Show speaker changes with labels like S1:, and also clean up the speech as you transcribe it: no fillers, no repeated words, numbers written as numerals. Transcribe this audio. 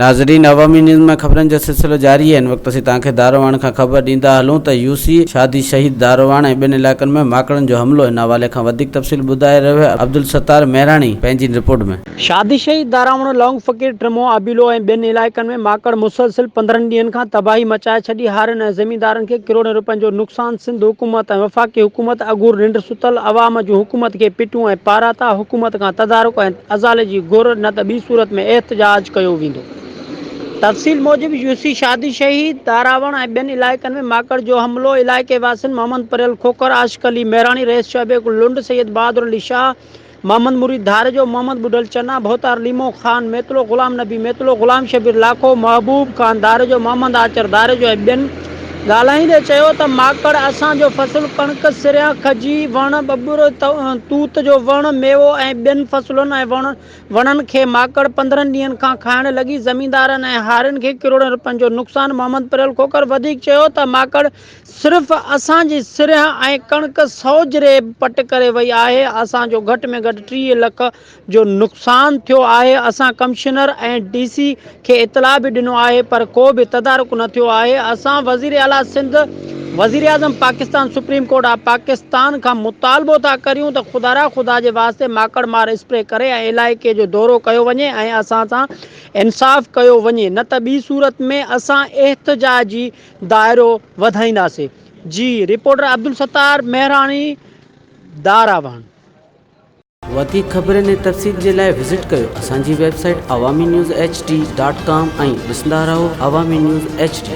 S1: ناظرين عوامي نيوز ۾ خبرن جو سلسلو جاري آهي هن وقت اسين توهان کي داروواڻ کان خبر ڏيندا هلون ته يو سي شادي شهيد داروواڻ ۽ ٻين علائقن ۾ ماڪڙن جو حملو ان حوالي کان وڌيڪ تفصيل ٻڌائي رهيو آهي عبدالستار مهراڻي پنهنجي رپورٽ ۾.
S2: شادي شهيد داراوڻ، لونگ فقير، ٽمو، آبيلو ۽ ٻين علائقن ۾ ماڪڙ مسلسل 15 ڏينهن کان تباهي مچائي ڇڏي، هارين ۽ زميندارن کي ڪروڙين روپين جو نقصان، سنڌ حڪومت ۽ وفاقي حڪومت اگهور ننڊ ستل عوام جون حڪومت کي پٽيون ۽ پاراتا، حڪومت کان تدارڪ ۽ ازالي جي گهر نه ته ٻي صورت ۾ احتجاج ڪيو ويندو. تفصيل موجب يوسي شادي شهيد، داراوڻ ۽ ٻين علائقن ۾ ماڪڙ جو حملو، علائقي واسين محمد پريل کوکر، عاشق علي مهراڻي، رئيس شهبيگ لنڊ، سيد بهادر علي شاهه، محمد مريد ڌاريجو، محمد ٻڍل چنا، ڀوتار ليمو خان ميتلو، غلام نبي ميتلو، غلام شبير لاکو، محبوب خان ڌاريجو، محمد آچر ڌاريجو ۽ ٻين ڳالهائيندي چيو ته ماڪڙ اسان جو فصل ڪڻڪ، سريان، کجي، وڻ، ٻٻر، توت جو وڻ، ميوو ۽ ٻين فصلن ۽ وڻن کي ماڪڙ 15 ڏينهن کان کائڻ لڳي، زميندارن ۽ هارين کي ڪروڙين رپين جو نقصان، محمد پريل کوکر وڌيڪ چيو ته ماڪڙ صرف اسان جي سريان ۽ ڪڻڪ سئو جريب پٽ ڪري وئي آهي، اسان جو گهٽ ۾ گهٽ 30 لک جو نقصان ٿيو آهي، اسان ڪمشنر ۽ ڊي سي کي اطلاع به ڏنو آهي پر ڪو به تدارڪ نه ٿيو آهي، اسان وزيراعليٰ سنڌ، وزيراعظم Pakistan, supreme court of Pakistan کان مطالبو ٿا ڪريون ته خدارا خدا جي واسطي ماڪڙ مار اسپري ڪري ۽ علائقي جو دورو ڪيو وڃي ۽ اسان سان انصاف ڪيو وڃي نه ته ٻي صورت ۾ اسان احتجاجي دائرو وڌائينداسين. جي رپورٽر عبدالستار مهراڻي داراوان.
S1: وڌيڪ خبرن ۽ تفصيل جي لاء وزٽ ڪيو اسان جي website Awami news H D dot com ۽ ڏسندا رهو عوامي نيوز ايڇ ڊي.